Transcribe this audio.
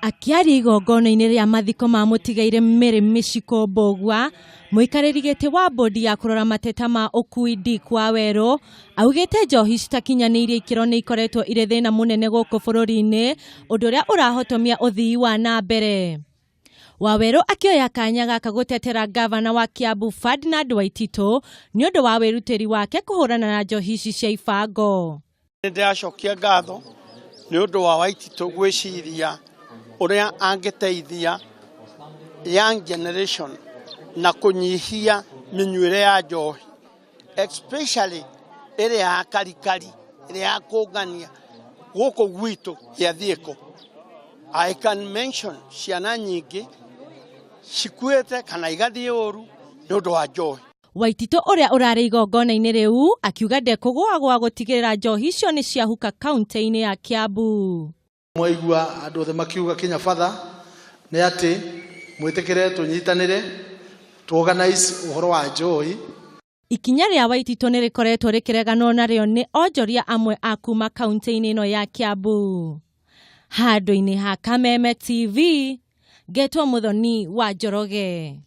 Akĩaria igongona-inĩ rĩa mathiko ma mũtigairĩ Mary Mĩcikũ Mbũgua, mũikarĩri gĩtĩ wa bodi ya kũrora mateta ma ũkui Dick Wawerũ, augĩte njohi citakinyanĩirie ikĩro nĩ ikoretwo irĩ thĩna mũnene gũkũ bũrũri-inĩ, ũndũ ũrĩa ũrahotomia ũthii wa na mbere. Wawerũ akĩoya kanya gaka gũtetera ngavana wa Kiambu Ferdinand Waititũ nĩ ũndũ wa wĩrutĩri wake kũhũrana na njohi ici cia ibango. Nĩ ndĩracokia ngatho nĩ ũndũ wa Waititũ gwĩciria ũrĩa angĩteithia young generation na kũnyihia mĩnyuĩre ya njohi especially ĩrĩa ya karikari, ĩrĩa ya kũngania gũkũ gwitũ gĩa Thiĩkũ. I can mention ciana nyingĩ cikuĩte kana igathiĩ ũru nĩ ũndũ wa njohi. Waititũ ũrĩa ũrarĩ igongona-inĩ rĩu akiuga ndekũgũagũa gũtigĩrĩra njohi icio nĩ ciahuka kaunti-inĩ ya Kiambu. Mwaigua andũ othe makiuga kinya batha nĩ atĩ mwĩtĩkĩre tũnyitanĩre tu organize ũhoro wa njohi. Ikinya rĩa Waititũ nĩ rĩkoretwo rĩkĩreganwo narĩo nĩ onjoria amwe a kuma kaunti-inĩ ĩno ya Kiambu. Handũ-inĩ ha Kameme TV, ngetwo Mũthoni wa Njoroge.